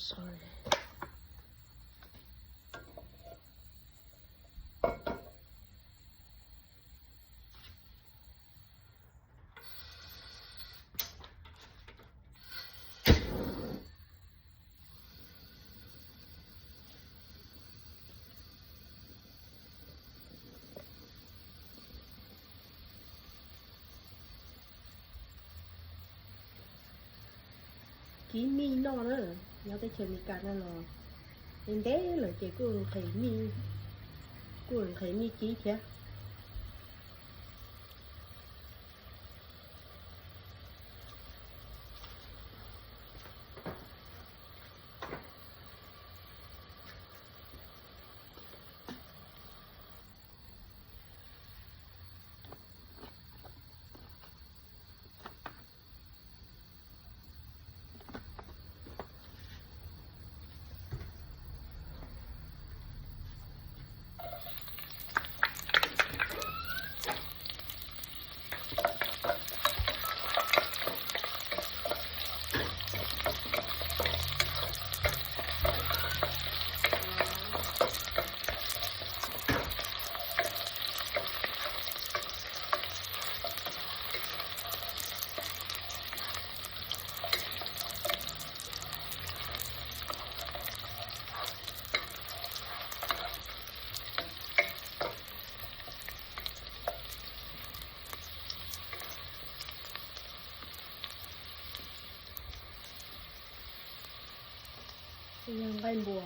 Sorry. Kib mij noj na, nyob teb chaws Amelikas no los ntev lawm ces kuj nqhis mij, kuj nqhis mij kib thiab. Yog nqaij npua.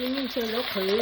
Ib mij xyaw zaub qhwv.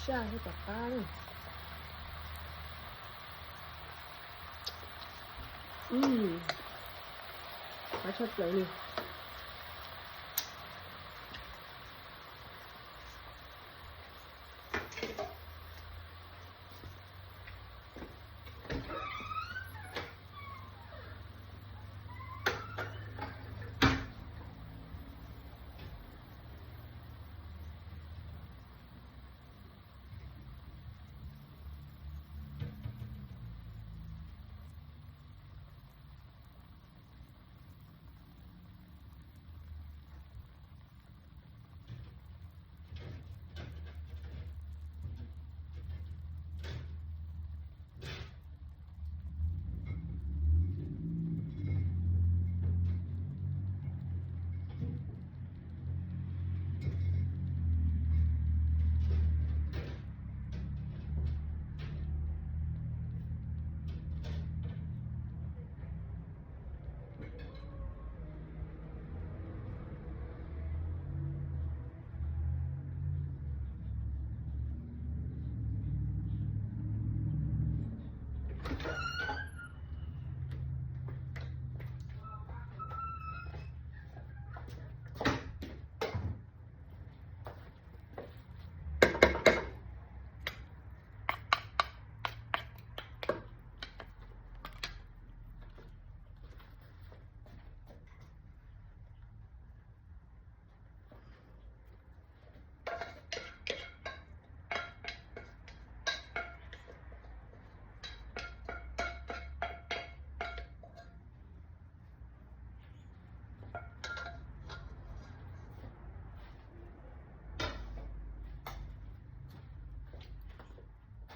Caj thiab tom qab na. Qab tshaj plaws li.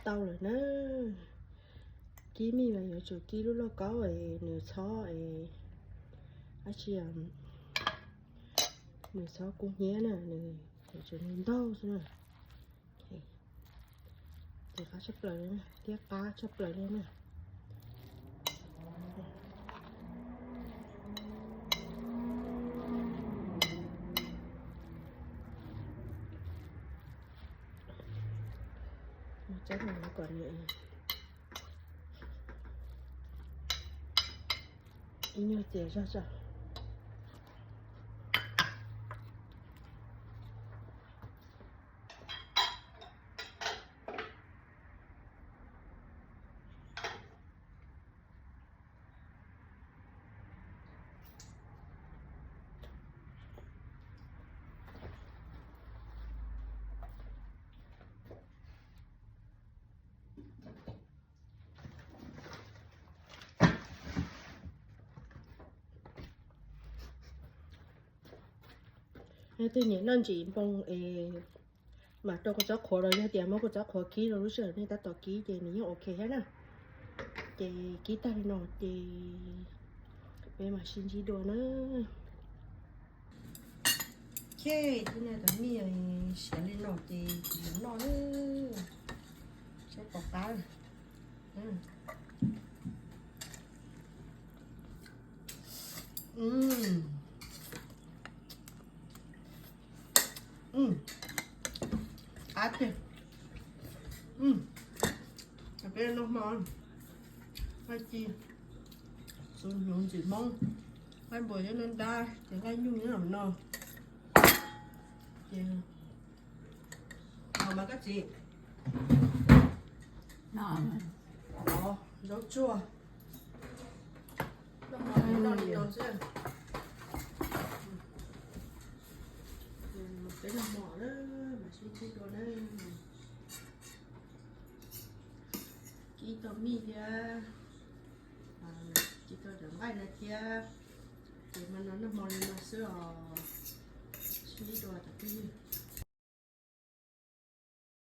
Tau lawm na. Kib mij mas yuav tsum kib lub lauj kaub es nws txhob es, dab tsi, nws txhob kub hnyiab na, nws yuav tsum nws ntaug xwb na. Ces qab tshaj plaws li na, thiab qab tshaj plaws li na. Mus txog no kom nws ib nyuag txias zog tso. Leej twg nyiam noj ntsim npoo es mam rau kua txob qhuav los yog tias muab kua txob qhuav kib rau lub sij hawm nej tab tom kib ces nws yeej ok thiab na. Ces kib tag li no ces peb mam sib ntsib dua na. Ok, tib no cov mij siav li no ces yuav noj na. Saib pom qab. Qab tiag. Peb noj hmo, nqaij ci, xus hnyuv ntxim Hmoob, nqaij npua nyob nruab nrab ces nqaij nyuj nyob no. Ces mas koj txiv, zaub tsuag, noj hmo noj li no xwb. Peb noj hmo na, mam sib ntsib dua na. Kib tau mij thiab, kib tau cov nqaij no thiab. Ces mas no noj hmo li no xwb os. Sib ntsib dua cov phooj ywg.